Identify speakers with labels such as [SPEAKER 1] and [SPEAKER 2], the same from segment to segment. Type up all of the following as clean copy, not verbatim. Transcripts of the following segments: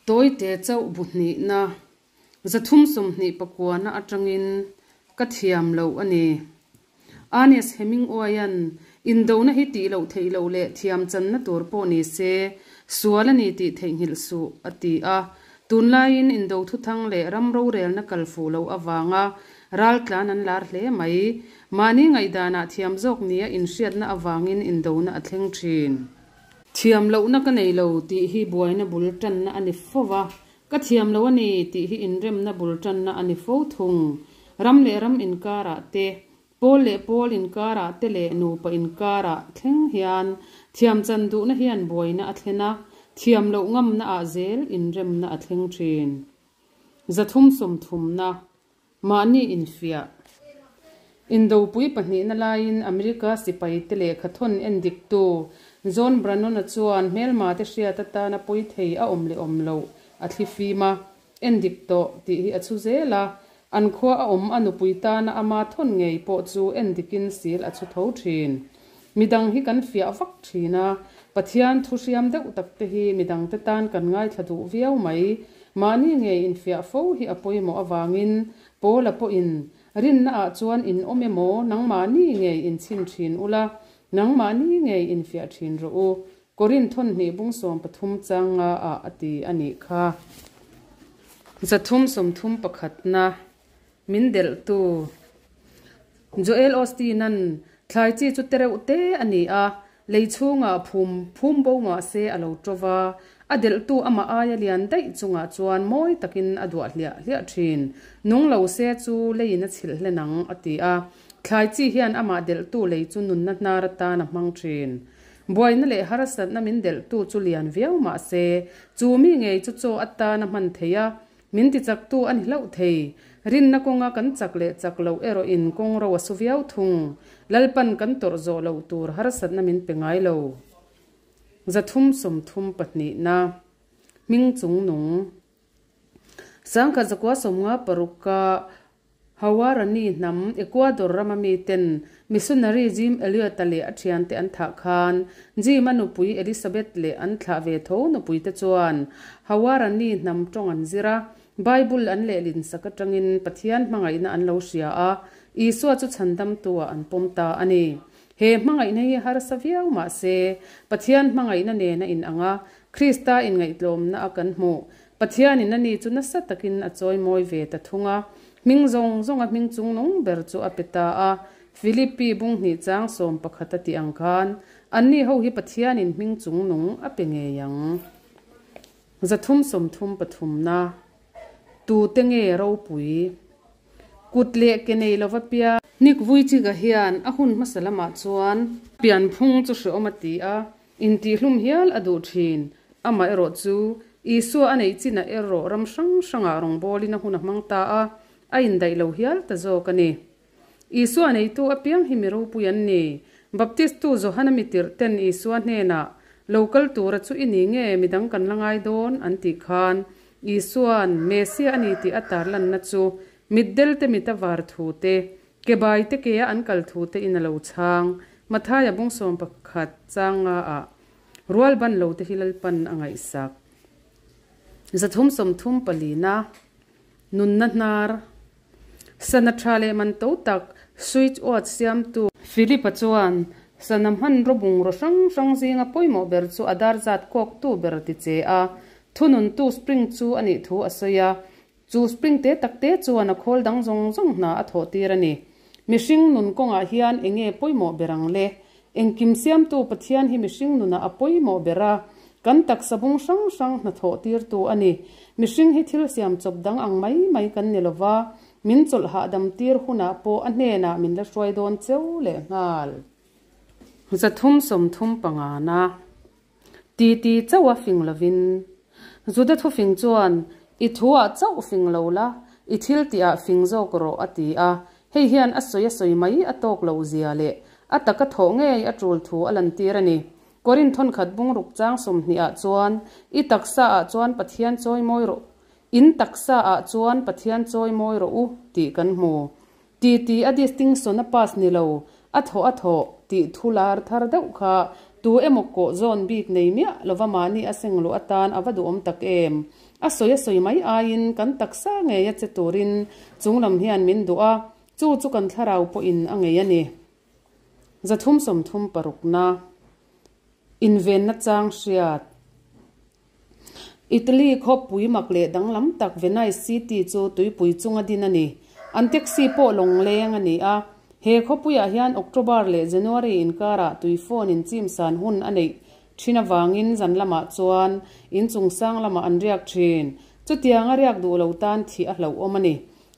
[SPEAKER 1] Tawite chauh bu hnihna 329 na atangin ka thiam loh a ni. Ernest Hemingway-a'n Indona hi tih loh theih loh leh thiam channa tur pawh ni se, sual a ni tih theihnghilh suh, a ti a. Tunlaiin indo thuthang leh ram rorelna kal fuh loh avanga raltlan an lar hle mai. Mahni ngaihdanah thiam zawk nia inhriatna avangin indona a thleng thin. Thiam lohna ka nei lo tih hi buaina bul tanna a ni fo va, ka thiam lo a ni tih hi inremna bul tanna a ni fo thung. Ram leh ram inkarah te, pawl leh pawl inkarah te leh nupa inkarah thleng hian thiam chan duhna hian buaina a thlen a, thiam loh ngamna ah zel inremna a thleng thin. 330na. Mahni infiah. Indopui pahnihna laiin America sipaite lehkha thawn en diktu John Brannon-a chuan hmelmate hriat atana pawi thei a awm leh awm loh a thli fim a, en dik tawh tih hi a chhu zel a, an khua a awm a nupui tana ama thawn ngei pawh chu en dikin sil a chhu tho thin. Midang hi kan fiah vak thin a, Pathian thu hriam deuh takte hi midangte tan kan ngaithla duh viau mai. Mahni ngei infiah fo hi a pawimawh avangin Paula pawhin, Rinnaah chuan in awm emaw, nangmahni ngei inchhin thin ula, nangmahni ngei infiah thin rawh u, Korinth thawnhnih bung 13 chang nga ah a ti a nih kha. 331na. Min delhtu Joel Osteen-a'n thlai chi chu tereuh te a ni a, lei chhungah phum phum bo mah se a lo ṭo va, a delhtu amah aia lian daih chungah chuan mawi takin a duah hliah hliah ṭhin. Nung lo se chu leiin a chhilh hlen ang, a ti a. Thlai chi hian amah delhtu lei chu nunna hnar atan a hmang ṭhin. Buaina leh harsatna min delhtu chu lian viau mah se, chu mi ngei chu chaw atan a hman thei a, Min ti chaktu a ni hlauh thei. Rinna kawnga kan chak leh chak loh erawh in kawng ro a su viau thung. Lalpan kan tawrh zawh loh tur harsatna min pe ngai lo. 332na Hming chung nung. 1956 ka Hawarani hnam Ecuador rama miten missionary Jim Elliot-a leh a thiante an thah khan Jim-a nupui Elizabeth leh an thlah ve tho nupuite chuan Hawarani hnam tawng an zir a, Bible an lehlin sak atangin Pathian hmangaihna an lo hria a, Isua chu chhandamtu-ah an pawm ta a ni. He hmangaihna hi harsa viau mah se, Pathian hmangaihna nena inang a, Krista inngaihtlawmna a kan hmuh. Pathianin ani chu nasa takin a chawimawi ve ta thung a, hming zawng zawnga hming chungnung ber chu a pe ta a. Philippi bung hnih chang 11 a tih ang khan, anni ho hi Pathianin hming chungnung a pe ngei ang. 333na Tute nge ropui? Kut leh ke nei lova piang. Nick Vujicic-a hian a hun hmasa lamah chuan pianphung chu hreawm a ti a, Intihhlum hial a duh thin. Amaherawh chu, Isua a neih chinah erawh ram hrang hrangah rawngbawlin a hun a hmang ta a, a indaih lo hial ta zawk a ni. Isua neitu apiang hi mi ropui an ni. Baptistu Johana mi tirh ten Isua hnenah, Lo kal tura chu i ni nge midang kan la ngai dawn? an tih khan, Isua'n Mesia a ni tih a tarlanna chu mitdelte mit a var thu te, Ke bai te kea an kal thu te in a lo chhang. Mathaia bung 11 chang nga ah rual ban lo te hi Lalpan a ngaihsak. 334 na Nunna hnar Sana tha leh man to tak switch watch siamtu. Philip-a chuan sana hmanraw bungraw hrang hrang zinga pawimawh ber chu a dar zat kawktu ber ti che a, thununtu spring chu a nih thu a sawi a. Chu spring te tak te chuan a khawl dang zawng zawng hna a thawh tir a ni. Mihring nun kawngah hian eng nge pawimawh ber ang le? Engkim siamtu Pathian hi mihring nunah a pawimawh ber a, kan taksa bung hrang hrang hna thawh tirtu a ni. Mihring hi thil siam chawp dang ang mai mai kan ni lova, min chawlh hahdam tir hunah pawh a hnenah min la hruai dawn cheu leh nghal. 335 na. Ti ti chauh a fing lovin. Juda thufing chuan, I thu-ah chauh fing lo la, i thil tihah fing zawk rawh, a ti a. Hei hian a sawi a sawi mai a tawk loh zia leh a taka thawh ngei a tul thu a lantir a ni. Korinth thawnkhat bungruk chang 20 ah chuan, I taksa-ah chuan Pathian chawi mawi rawh, in taksa-ah chuan Pathian chawi mawi rawh u, tih kan hmu. Ti ti a distinction a pass ni lo, a thawh a thawh tih thu lar thar deuh kha Tu emaw kawh zawn bik nei miah lova mahni a seng luh atan a va duhawm tak em! A sawi a sawi mai aiin kan taksa ngei a che turin chunglam hian min duh a, chu chu kan thlarau pawhin a ngei a ni. 336 na Invenna chang hriat. Italy khawpui mak leh danglam tak Venice City chu tuipui chunga din a ni. An taxi pawh lawngleng a ni a. He khawpuiah hian October leh January inkarah tuifawn inchim san hun a neih thin avangin zan lamah chuan inchung sang lamah an riak thin. Chutianga riak duh lo tan thih a hlauhawm a ni.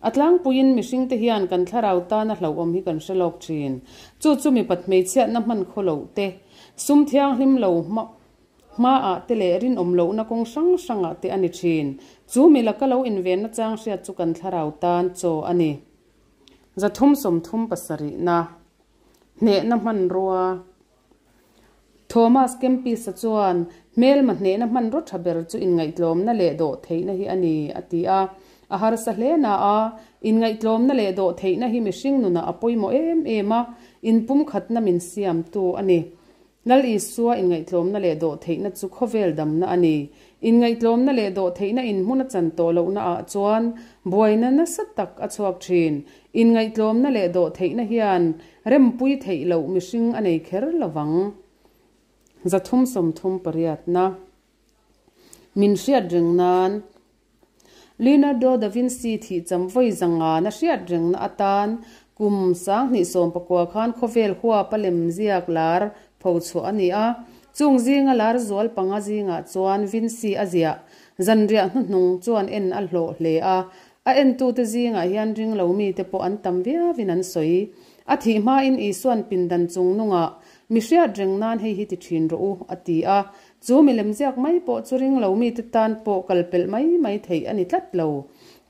[SPEAKER 1] A tlangpuiin mihringte hian kan thlarau tana hlauhawm hi kan hre lawk thin. Chu chu mipat hmeichhiatna hman khaw loh te, sum thianghlim lo hmaah te leh rinawm lohna kawng hrang hrangah te a ni thin. Chu mi laka lo invenna chang hriat chu kan thlarau tan chaw a ni. 337 na Hnehna hmanrua. Thomas Kempis-a chuan, Hmelma hnehna hmanraw tha ber chu inngaihtlawmna leh dawhtheihna hi a ni, a ti a. A harsa hle na a, inngaihtlawmna leh dawhtheihna hi mihring nunah a pawimawh em em a, inpumkhatna min siamtu a ni. Lal Isua inngaihtlawmna leh dawhtheihna chu khawvel damna a ni. Inngaihtlawmna leh dawhtheihna inhmun a chan tawh lohna ah chuan buaina nasa tak a chhuak thin. Inngaihtlawmna leh dawhtheihna hian rempui theih loh mihring a nei kher lovang. 338 na Min hriat reng nan. Leonardo da Vinci thih cham vawi zanga na hriat rengna atan kum 2019 khan khawvel huap a lem ziak lar pho chhuah a ni a. Chung zinga lar zual panga zingah chuan Vinci a ziah zanriah hnuhnung chuan en a hlawh hle a. A entute zingah hian ring lo mite pawh an tam viauin an sawi. A thih hmain Isuan pindan chung nungah mi hriat reng nan hei hi ti thin rawh u, a ti a. Chu milem ziak mai pawh chu ring lo mite tan pawh kal pelh mai mai theih a ni tlat lo.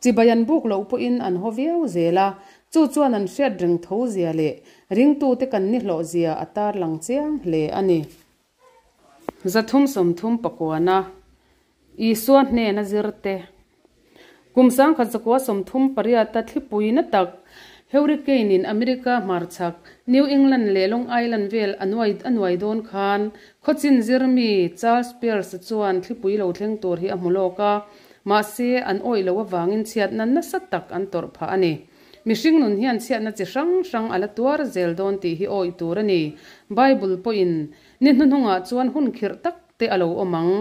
[SPEAKER 1] Chibai an buk loh pawhin an haw viau zel a, chu chuan an hriat reng tho zia leh ringtute kan ni hlawh zia a tarlang chiang hle a ni. 339 na Isua hnena zirte. Kum 1938 a thlipui na tak Hurricane in America hmarchhak New England leh Long Island vel a nuai a nuai dawn khan khawchin zirmi Charles Peirce chuan thlipui lo thleng tur hi a hmu lawk a, mahse an awih loh avangin chhiatna nasa tak an tawrh phah a ni. Mihring nun hian chhiatna chi hrang hrang a la tuar zel dawn tih hi awih tur a ni. Bible pawhin ni hnuhnungah chuan hun khirh tak te a lo awm ang,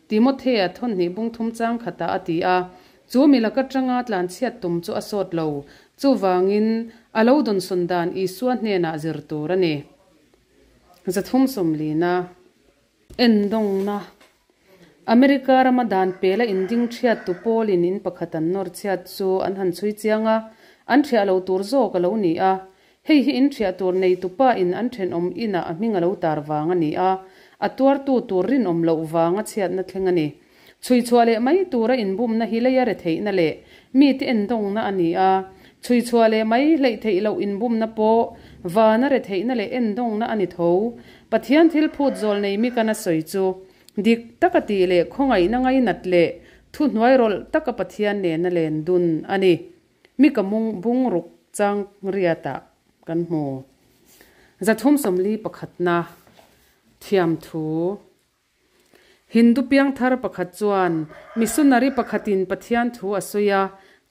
[SPEAKER 1] Timothea thawnhnih bung thum chang khatah a ti a. Chu mi laka tanga tlanchhiat tum chu a sawt lo. Chuvangin, a lo dawnsawn dan Isua hnenah zir tur a ni. 340 na Endawngna, America rama dan pela inding thiat tu pawlin in pakhat an nawr chhiat chu an han chhui chiang a, an thiah lo tur zawk a lo ni a. Hei hi in thiah tur nei tupa in an thenawm inah a hming a lo tar vang a ni a, a tuartu tur rinawm loh vanga chhiatna thleng a ni. Chhui chhuah leh mai tura inbumna hi leia retheihna leh mite endawngna a ni a, chhui chhuah leh mai hleih theih loh inbumna pawh vana retheihna leh endawngna a ni tho. Pathian thil phut zawl nei mi kana sawi chu dik taka tih leh khawngaihna ngainat leh thuhnuai rawlh taka Pathian nena len dun a ni. Mi ka mung bung ruk chang riatah kan hmu. 341 na Thiamthu. Hindu piangthar pakhat chuan missionary pakhatin Pathian thu a sawi a,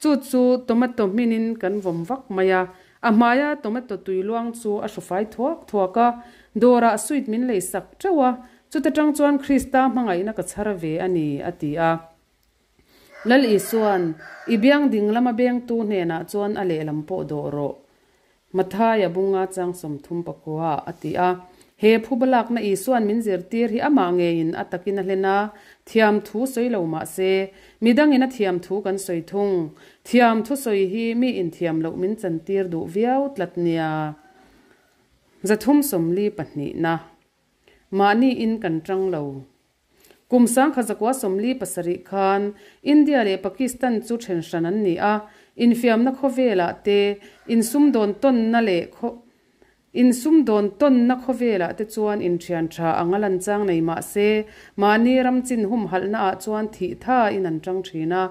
[SPEAKER 1] chu chu tomato hminin kan vawm vak mai a. A hmaia tomato tui luang chu a hrufai thuak thuak a, dawrah sweet min lei sak teuh a, chuta tang chuan Krista hmangaihna ka chhar ve a ni, a ti a. Lal Isuan, I biang ding lama bengtu hnenah chuan a lehlam pawh dawh rawh. Mathaia bunga chang 39 a ti a. He phuba lakna Isuan min zirtir hi amah ngeiin a takin a hlen a, thiam thu sawi lo mah se, midangin a thiam thu kan sawi thung. Thiam thu sawi hi mi inthiam loh min chantir duh viau tlat nia. 342 na Mahni in kan tang lo. Kum 1947 khan India leh Pakistan chu then hran an ni a, infiamna khawvelah te, insumdawn tawnna leh insumdawn tawnna khawvelah te chuan inthian tha anga lan chang nei mah se, mahni ram chin humhalhna ah chuan thih tha in an tang thin a.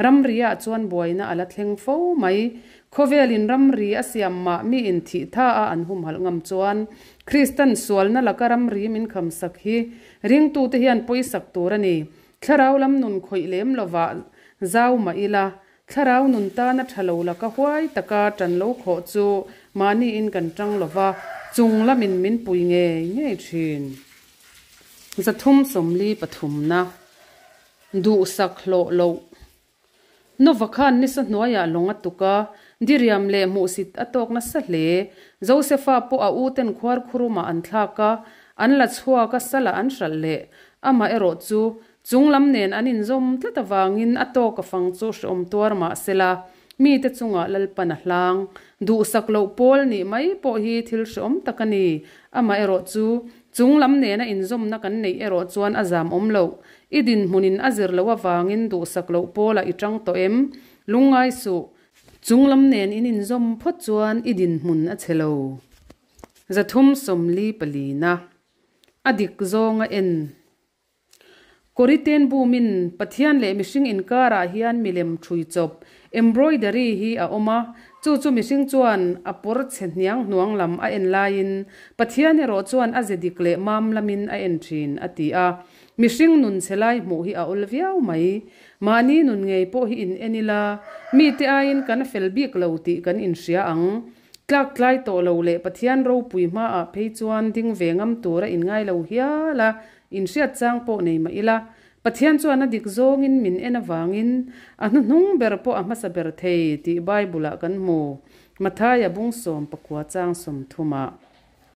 [SPEAKER 1] Ramri-ah chuan buaina a la thleng fo mai. Khawvelin ramri a siam mah miin thih tha a an humhalh ngam chuan Kristan sualna laka ramri min khamsak hi ringtute hian pawisak tur a ni. Thlarau lam nun khawih lem lovah zau mah ila, thlarau nun tana tha lo laka huai taka tan lo khawh chu mahniin kan tang lova, chung lamin min pui ngei ngei thin. 343 na Duhsak hlawh loh. Nova khan nisa hnuaiah lawng a tuk a, diriam leh hmuhsit a tawk nasa hle. Josefa pawh a uten khuar khurumah an thlak a, an la chhuak a, salah an hralh leh. Amaherawh chu, chunglam nen an inzawm tlat avangin a tawk a fang chu hreawm tuar mah sela, mite chungah Lalpan a hlang. Duhsak loh pawl nih mai pawh hi thil hreawm tak a ni. Amaherawh chu, chunglam nena inzawmna kan neih erawh chuan a zam awm loh. I dinhmunin a zir loh avangin duhsak loh pawlah i tang tawh em? Lungngai suh. Chunglam nen in inzawm phawt chuan i dinhmun a chhe lo. 344 na. A dik zawnga en. Kawriten bumin Pathian leh mihring inkarah hian milem thui chawp, embroidery, hi a awm a, chu chu mihring chuan a pawr chhe hniang hnuang lam a en laiin Pathian erawh chuan a ze dik leh mam lamin a en thin, a ti a. Mihring nun chhe lai hmuh hi a awl viau mai. Mahni nun ngei pawh hi in en ila, mite aiin kan fel bik lo tih kan inhria ang. Tlak tlai tawh lo leh Pathian ropui hmaah phei chuan ding ve ngam tura inngai lo hial a, inhriat chang pawh nei mah ila, Pathian chuan a dik zawngin min en avangin a hnuhnung ber pawh a hmasa ber thei tih Bible-ah kan hmu. Mathaia bung 19 chang 30 ah.